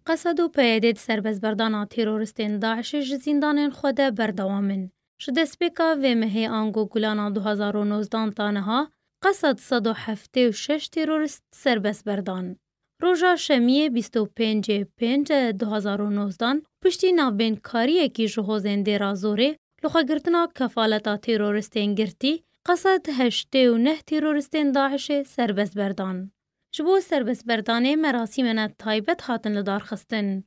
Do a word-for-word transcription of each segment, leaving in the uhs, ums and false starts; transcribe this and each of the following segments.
Qesed û P Y D di serbestberdana teroristên DAIŞê ji zîndanên xwe de berdewam in. Ji destpêka vê mehê ango Gulana du hazar û nozdan ta niha, Qesed sed û heftê û şeş terorist serbest berdan. Roja Şemiyê bîst û pêncê pênc du hazar û nozdan, piştî navbênkariyekî ji hozên Dêra Zorê, li xwe girtina kefaleta teroristên girtî, Qesed heştê û neh teroristên DAIŞê serbest berdan. Ji bo serbestberdanê merasîmene taybet hatin li dar xistin.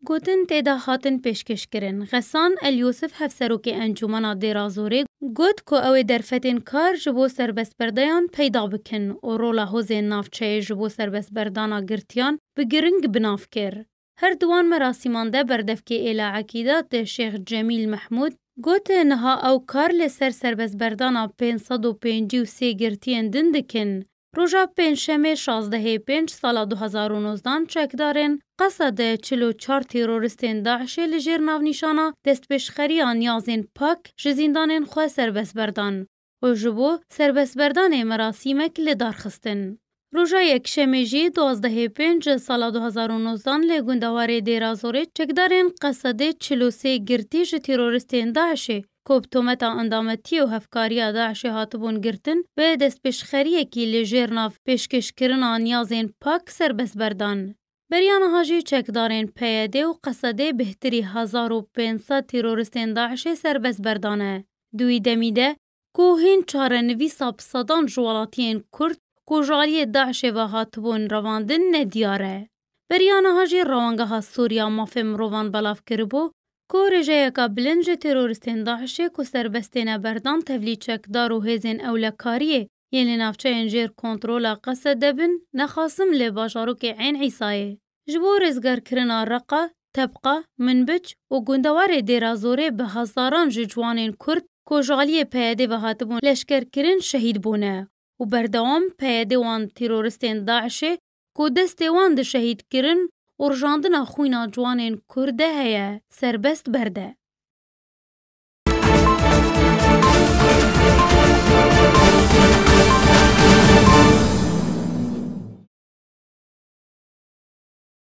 Gotin tê de hatin pêşkêşkirin. Xesan El Yûsif, hevserokê Encûmena Dêra Zorê, got ku ew ê derfetên kar ji bo serbestberdeyan peyda bikin û rola hozên navçeyê ji bo serbestberdana girtiyan bi giring bi nav kir. Her di wan merasîman de berdevkê Êla Ekîdat Şêx Cemîl Mehmûd got, niha ew kar li ser serbestberdana pênc sed û pêncî û sê girtiyên din dikin. Roja Pêncşemê şazdehê pênc sala du hazar û nozdan çekdarên Qesedê çil û çar teroristên DAIŞê li jêr navnîşana destpêşxeriya niyazên pak ji zîndanên xwe serbest berdan û ji bo serbestberdanê merasîmek li dar xistin. Roja Yekşemê jî duwazdehê pênc sala du hazar û nozdan li gundewarê Dêra Zorê çekdarên Qesedê çil û sê girtî ji teroristên DAIŞê ku bi tometa endametiyê û hevkariya DAIŞê hatibûn girtin, bi destpêşxeriyekî li jêr nav pêşkêşkirina niyazên pak serbest berdan. Beriya niha jî çekdarên P Y D û Qesedê bêhtirî hezar û pênc sed teroristên DAIŞê serbest berdane. Di wî demî de ku hîn çarenivîsa bi sedan ji welatiyên Kurd ku ji aliyê DAIŞê ve hatibûn revandin nediyar e. Beriya niha jî Rewangeha Sûriya Mafê Mirovan belav kiribû ku rêjeyeka bilind ji teroristên DAIŞê ku serbest têne berdan tevlî çekdar û hêzên ewlekariyê yên li navçeyên jêr kontrola Qesedê bin, nexasim li bajarokê Eyn Îsayê. Ji bo rêzgarkirina Reqa, Tebqa, Minbic û gundewarê Dêra Zorê bi hezaran ji ciwanên Kurd ku ji aliyê P Y D ve hatibûn leşkerkirin şehîd bûne û berdewam P Y D wan teroristên DAIŞê ku destê wan di şehîdkirin û rijandina xwîna ciwanên Kurd de heye, serbest berde.